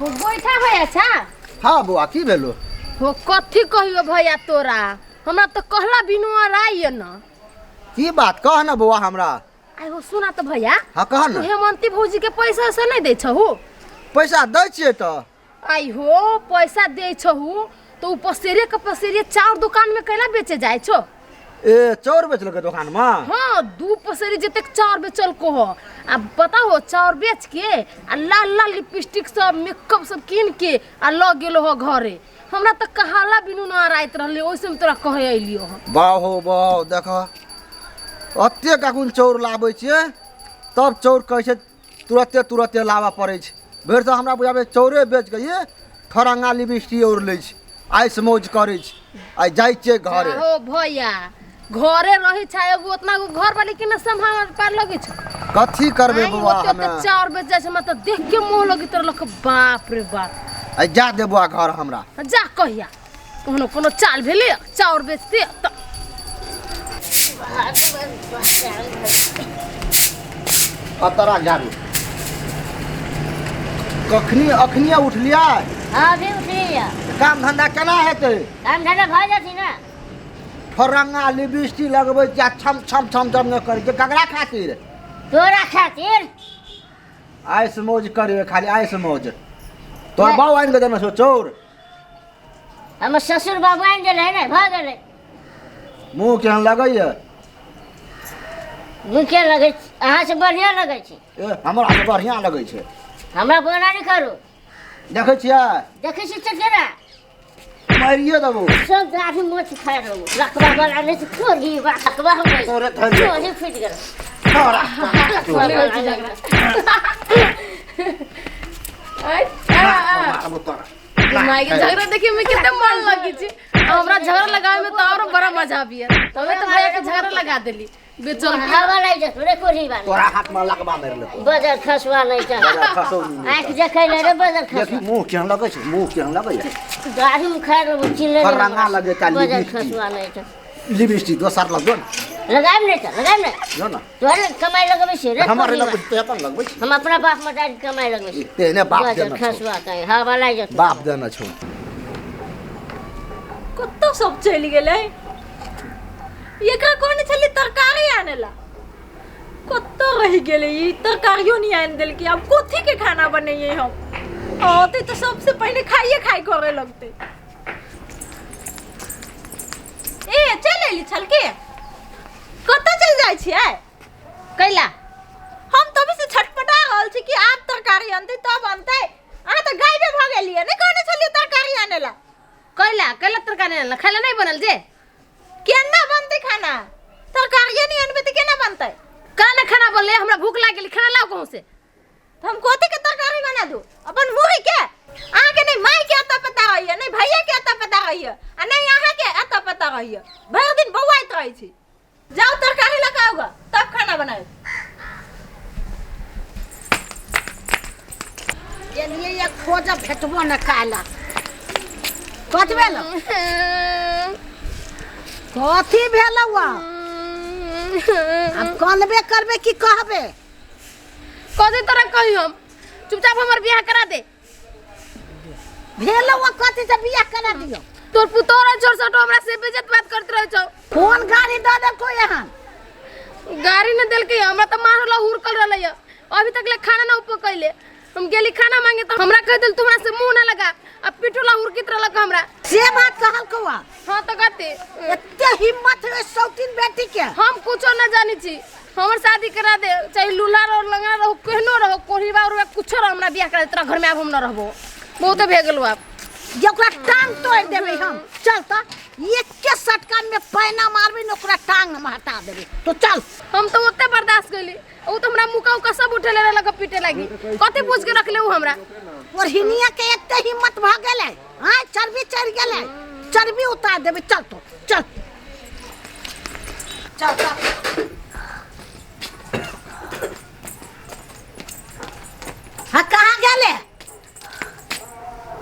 हो गोइठा भैया छा। हाँ बौआ, की भेलो? हो कथी कहियो भैया तोरा, हमरा तो कहला बिनु आइए न। की बात कह न बौआ हमरा। आइ हो सुना तो भैया। हाँ कह न। हेमंती भौजी के पैसा से नहीं दै छहु? पैसा दै छियै तऽ। आई हो पैसा दै छहु तो उ पसेरे के पसेरे चाउर दुकान में कैला बेचे जाय छो? ए चाउर बेचलकै दोकान में? हाँ, 2 पसेरी जतेक चाउर बेचलको हो। आ पता हो चाउर बेच के आ लाल लाल लिपस्टिक सब मेकअप सब कीन के आ ल गेलो हो घरे। हमरा तो कहाला बिनु न राइत रहले, ओइसे हम तोरा कहे अइलियो हो। बाह हो बाह, देख अतेक अखुन चाउर लाबै छियै तब चाउर कहै छै तुरते तुरते लाबऽ पड़ै छै। भरि तऽ हमरा बुझाबै चाउरे बेच के ये ठरंगा लिपस्टिक और लै छै, आइस मौज करै छै। आइ जाइ छियै घरे। हो भैया घरे रहै छै एगो ओतना गो घर वाली के न सम्हार पार लगै छै। कथी करबै आइ बौआ ओते ओते हमे? चाउर बेच जाइ छै, हमरा तऽ देख के मोह लगैत रहलक। बाप रे बाप। आइ जा दे बौआ घर हमरा। जा कहिया कोनो कोनो चाल भेलै चाउर बेचते तऽ। अतरा झाड़ू कखनी अखनी उठलियै? हाँ अभी उठलियै। काम धंधा केना हेतै? काम धंधा भऽ जेतै ने। फरंगा लिपस्टिक लगबै छियै आ छम छम छम छम नहि करै छियै, ककरा खातिर? तोरा खातिर। आइस मौज करियै खाली आइस मौज। तोहर बाबू आनि कऽ देने छौ चौर? हमर ससुर बाबू आनि देले ने, भऽ गेलै। मुँह केहन लगैया? मुँह केहन लगै छै? अहाँ से बढ़िआँ लगै छै। ए हमरा से बढ़िआँ लगै छै। हमरा बोना नहि करू। देखै छियै? देखै छियै तऽ केना? मारिए देबौ। सब दाढ़ी मोछ खाइ रहू। लकवा बला नहि छै, कोढ़ी बा, लकवा हो गेल। तोरे धरि जेतौ। कोढ़ी फुटि गेल। तोरा। मारबो तोरा। माय के झगड़ा देखे में कितना मन लगी छी। हमरा झगड़ा लगावे में तो और बड़ा मजा आबिए। तबे तो भैया के झगड़ा लगा देली बेचल। हवा लागि जेतौ रे कोढ़ी वाला। तोरा हाथ में लकवा मारि लेतौ। बजर खसुआ नहि छै। बजर खसौ नहि। आँखि देखै लए रे बजर खसुआ। देखी मुँह केहन लगै छै, मुँह केहन लगै छै। दाढ़ी में खाइ रहू चिल्ले। फरंगा लगे ता बजर लिपस्टिक। खसुआ नहि छै। लिपस्टिक दोसर लगो ने। लगायब नहि तऽ लगायब नहि। जो ने। तोहरे कमाइ लगबै छियै रे। हमर कोढ़ी लगबै वाला। छी, अपन लगबै छी। हम अपना बाप मतारी के कमाइ लगबै छी। तेहने बाप बजर देने छौ। खसुआ कहीं हवा लागि जेतौ। बाप देने छौ। कतऽ सब चलि गेलै? एकरा कहने छलियै तरकारी आने ला, कतऽ रहि गेलै ई? तरकारियो नहि आनि देलकै। आब कथी के खाना बनैयै हम? औतै तऽ सबसे पहिने खाइए खाइ करे लगतै। ए चलि एली छल के? कतऽ चलि जाइ छियै? कैला? हम तभी से छटपटा रहल छी कि आब तरकारी अनतै तब अनतै। अहाँ तऽ गायबे भऽ गेलियै। नहि कहने छलियै तरकारी आने ला? कैला कैला तरकारी आनला? खाइला नहीं बनल जे? केना बनतै खाना? तरकारिए नहि अनबै तऽ केना बनतै? काना खाना बनले? हमरा भूख लागि गेल, खाना लाओ कहूँ से। तऽ हम कथी के तरकारी बना दू? अपन मुँह के? अहाँके नहि माय के अता पता रहैया, नहि भैया के अता पता रहैया, आ नहि अहाँके अता पता रहैया। भरि दिन बौआइत रहै छी। जाउ तरकारी लऽ कऽ आउ गऽ, तब खाना बनायब। गेलियै या खोजब भेटबो न काला। कथी भेल? कथी भेलौ? आब कनबे करबे की कहबे? कथी तोरा कही हम? चुपचाप हमर बियाह करा दे। भेलौ कथी से बियाह करा दियौ? तोर पुतोह रहे छोट छोट, हमरा से बेइज्जत बात करत रहे छौ। कोन गाड़ी दऽ देलकौ एहन? गाड़ी न देलकै, हमरा तऽ मारल हुरकल रहलै। अभी तक ले खाना न उपकैले। हम गेली खाना मांगे तऽ हमरा कह देल तू हमरा से मुंह ना लगा, आ पिटोला हुरकित रहलक हमरा। से बात कहलकौ? हाँ तऽ कथी? एते हिम्मत है सौतीन बेटी के? हम कुछो न जानी छी। हमर शादी करा दे, चाहे लूल्हा रहो लंगड़ा रहो केहनो रहो कोढ़ीबा उड़बा कुछो रहो, हमरा बियाह करा दे। तोरा घर में आब हम न रहबो, बहुत भे गेलो आब। जे ओकरा टांग तोड़ि देबै हम। चल तऽ एके सटका में पैना मारबै ने ओकरा टांग हम हटा देबै। तो चल। हम तो ओते बर्दाश्त कैली, उ तो हमरा मुका उका सब उठेले रहलक पीटे लागी। कथी पूछ के रखले उ हमरा? और हिनिया के एते हिम्मत भऽ गेलै? आँय चर्बी चढ़ि गेलै, चर्बी उतार देबै। चल तो चल चल चल। हाँ कहाँ गेले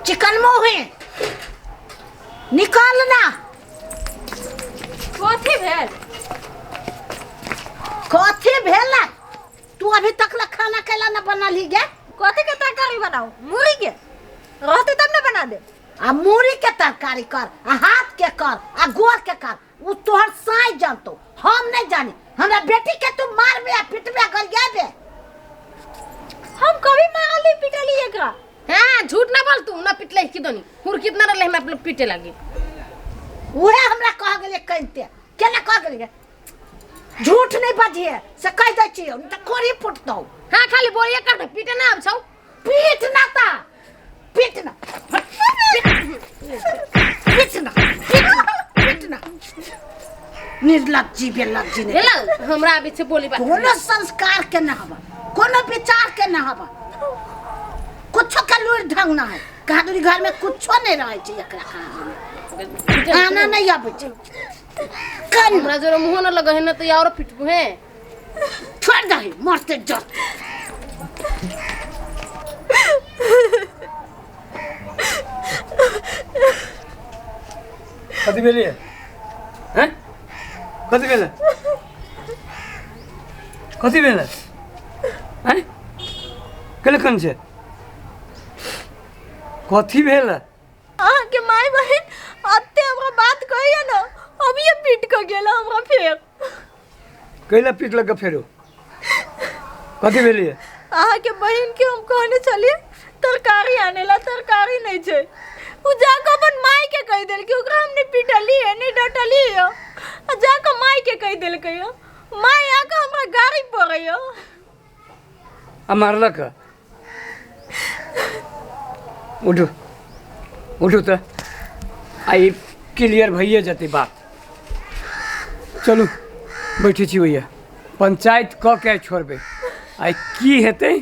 चिकन मुँह? निकाल ना। कथी भेल? कथी भेल? तू अभी तक ला खाना कैला न बनलही गे? कथी के तरकारी बनाऊ? मुरही के? बना दे। आ मूड़ी के तरकारी कर आ हाथ के कर आ गोर के कर, उ तोहर साई जानतो, हम नहीं जानी। हमरा बेटी के तू मारबे आ पिटबे गरियाबे। हम कभी मारली पिटली एकरा? हाँ झूठ ना बोल, तू ना पिटले की दोनी हुर कितना रहले हमरा अपने पीटे लागी। उहे हमरा कह गेलै कहिते, केना कह गेलै? झूठ नहीं बजिए से कह दै छियौ, नहीं तऽ कोरी फुटतौ। हाँ खाली बोलिए कर, पीटे ना आब छौ। पीट ना ता, पीट ना, पीट ना, पीट ना, पीट ना। निर्लज्जी बेलज्जी नहीं। हेलो हमरा आबै छै बोली बात। कोनो संस्कार के ना हवा, कोनो विचार के ना हवा, कुछो के लूरि ढंग ना है। कहाँ दूरी घर में कुछो नहीं रहे छै, एकरा कहाँ खाना नहीं आबै छै। कन हमरा जरा मुँह न लगे है ना तो और पिटबू है। छोड़ दही मरते जर। कथी भेलियै? हैं? कथी भेलै? कथी भेलै? हैं? केलखन छै? कथी भेलै? अहाँके माय बहिन अते हमरा बात कहैया ना, अभिये पीट कऽ गेल हमरा फेर। कैला पीटलक फेरो? कथी भेलियै? अहाँके बहिन के हम कहने छलियै तरकारी आने ला, तरकारी नहीं छै। उ जाकऽ अपन माय के कहि देलकै, ओकरा हम नहि पिटलियै नहि डटलियै, आ जाकऽ माय के कहि देलकै। माय आकऽ हमरा गारि पड़ैया। आ मारलक? उठू उठू तऽ आइ क्लियर भइए जेतै बात। चलू बैठै छी भैया, पंचायत कऽ के छोड़बै। आइ की हेतै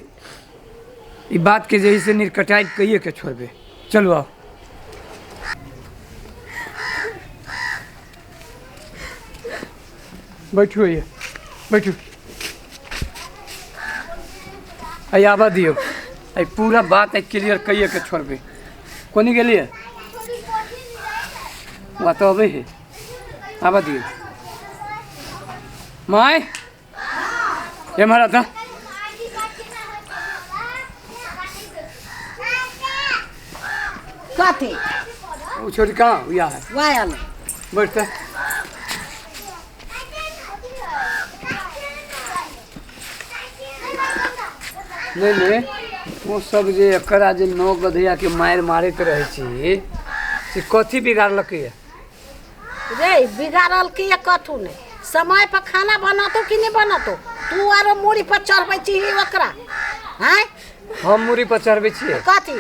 ई बात के जे से निरकटाइ कहिए के छोड़बै। चलू आउ। बैठू भैया बैठू। आइ आबऽ दियौ, आइ पूरा बात आइ क्लियर कहिए के छोड़बै। कोनी गेलियै? वहाँ तऽ अबै है, आबऽ दियौ। माय एम्हर आ तऽ। कथी? ओ छोटी कहाँ? या है। वह आयल। बैठ तऽ। नहीं नहीं, ओ सब जे एकरा जे नौ गधैया के मारि मारैत रहै छी से कथी बिगाड़लकै? रे बिगाड़लकै या कथू नहि। समय पर खाना बनातो कि नहीं बनातो? तू आरो मूड़ी पर चढ़बै छी ओकरा। हैं? हम मूड़ी पर चढ़बै छियै? कथी?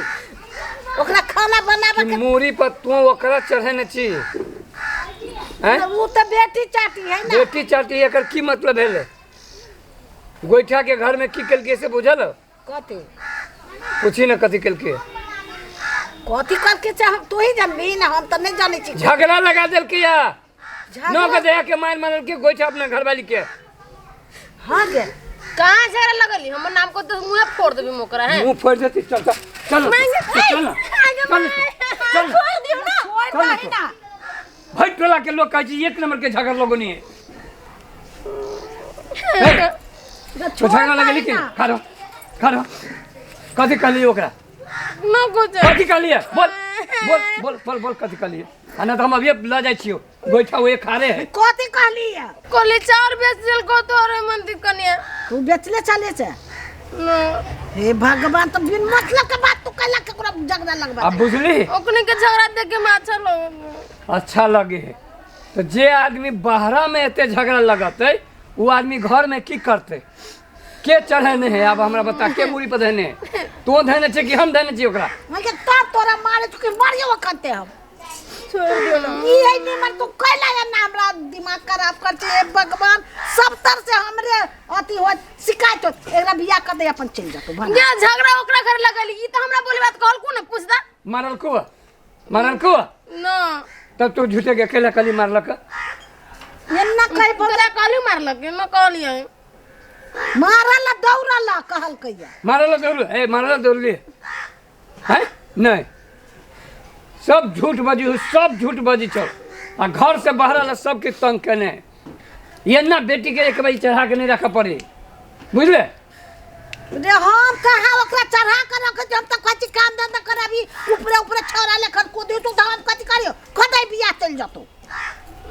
ओकरा खाना बनाबे के मूड़ी पर तू ओकरा चढ़ेने छी? हैं? उ तऽ बेटी चाटी है ना। बेटी चाटी एकर की मतलब भेलै? गोइठा के घर में की केलकै से बुझल? कथी? पूछी ना कथी केलकै। कथी करके छै हम तू ही जानबी ना, हम तऽ नहीं जानै छी। झगड़ा लगा देलकै या नौ गधैया के मारि मारलकै गोइठा अपना घरवाली के। हाँ गे कहाँ झगड़ा लगली? हमर नाम को तो मुँह फोड़ देबी मोकरा है। मुँह फोड़ देती। चल चल चल चल चल चल छोड़ दियौ ना। छोड़ दही ना। भाई टोला के लोग कहै छै एक नंबर के झगड़ लोगनी है। झगड़ा लगली कि खा रहो खा रहो। कथी कहलियै ओकरा? ना कुछ। कथी कहलियै? बोल बोल बोल बोल बोल कथी कहलियै? आ ना तऽ हम अभिये लऽ जाइ छियौ गोइठा ओए खारे है। कथी कहलियै? कहली चाउर बेच देलको तोरे मंदिर कनिया। तू बेचले चले छै? ना। हे भगवान, तो बिन मतलब के बात तू कैला केकरो झगड़ा लगबा? अब बुझली ओकनी के झगड़ा देख के हमरा अच्छा लगे। अच्छा लगे है तो जे आदमी बाहरा में एते झगड़ा लगतै वो आदमी घर में की करतै? के चढ़ेने है? आब हमरा बता के मूड़ी पर धने है? तो धने छै कि हम धने छी ओकरा? मैं के तब तोरा मारे चुके मारियो कते हम। छोड़ दियौ ना। ई है निमन तू कैला या ना हमरा दिमाग खराब कर छै। हे भगवान, सब तर से हमरे अथी हो शिकायत हो। एकरा बियाह कर दे अपन चलि जेतौ भला। जे झगड़ा ओकरा घर लगली ई त हमरा बोली बात कहलको ना पूछदा। मारलको मारलको ना। तब तू झूठे के अकेला कली मारलक? एन्ना कहि बोल तोरा कहली मारलक ना कहलियै। मारल दौड़ल कहलकै। मारल दौड़ ए मारल दौड़ली हैं? नहीं, सब झूठ बजी, सब झूठ बजी छौ। आ घर से बाहर वाला सबके तंग केने एना बेटी के एक बजे चढ़ा के नहीं रखे पड़े, बुझले? रे हम कहाँ ओकरा चढ़ा के रखे? हम तऽ कहै छी काम धंधा करे अभी ऊपरे ऊपरे छौड़ा लेखन कूदी तू तऽ हम कथी करियो कतै बियाह चलि जतौ।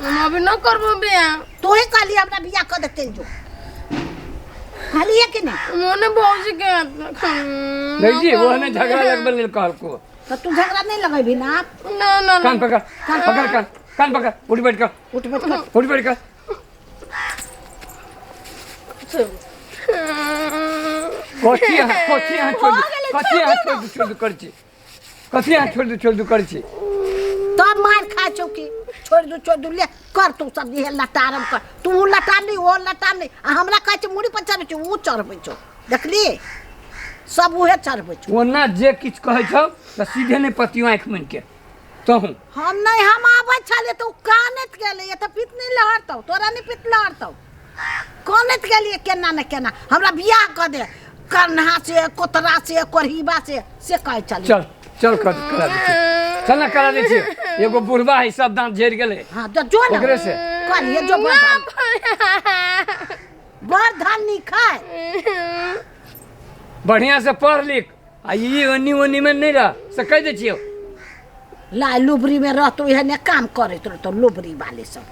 हम अभी न करबो बियाह। तोहे कहली हमरा बियाह कऽ दे चलि जो, कहलिए कि नहि? मोने भौजी के नहीं जी, वो ने झगड़ा लगबे लेल कहलको। तऽ तू झगड़ा नहि लगेबही ना? ना ना। कान पकड़, पकड़ कान, कान पकड़, उठ बैठ कर, उठ बैठ कर, उठ बैठ कर। कथी अहाँ, कथी अहाँ छोड़ दू, कथी अहाँ छोड़ दू, छोड़ दू करै छी, कथी अहाँ छोड़ दू, छोड़ दू करै छी? तब मार खाइ छौ कि छोड़ि दू, छोड़ि दू। ले कर तू सब इहे लटारम कर, तू लटार नहीं, ओ लटार नहीं, आ हमरा कहै छै मुड़ी पर चढ़बै छौ, ओ चढ़बै छौ, देखली सब उहे चढ़बै छौ। ओना जे किछु कहै छौ तऽ सीधे नहि पतियो आँखि मुनि के तहूँ। हम नहि, हम आबै छलियै तऽ ओ कानैत गेलै, तऽ पित नहि लहरतौ तोरा, नहि पित लहरतौ, कानैत गेलियै केना ने केना हमरा बियाह कऽ दे, कन्हा से कोतरा से कोरहीबा से कहै छलियै। चल चल कर, करा दै छियै, चल ना करा दै छियै। एगो बुढ़बा है, सब दाँत झड़ि गेलै। हाँ तऽ जो ने ओकरे से कहलियै जो बड़ धान, बड़ धान नीक खाय। बढ़िया से पढ़ लिख आ ई ओनी ओनी में नहीं रह से कहि दै छियौ। लाइ लुबरी में रहतो, एहने काम करैत रहतो लुबरी वाले सब।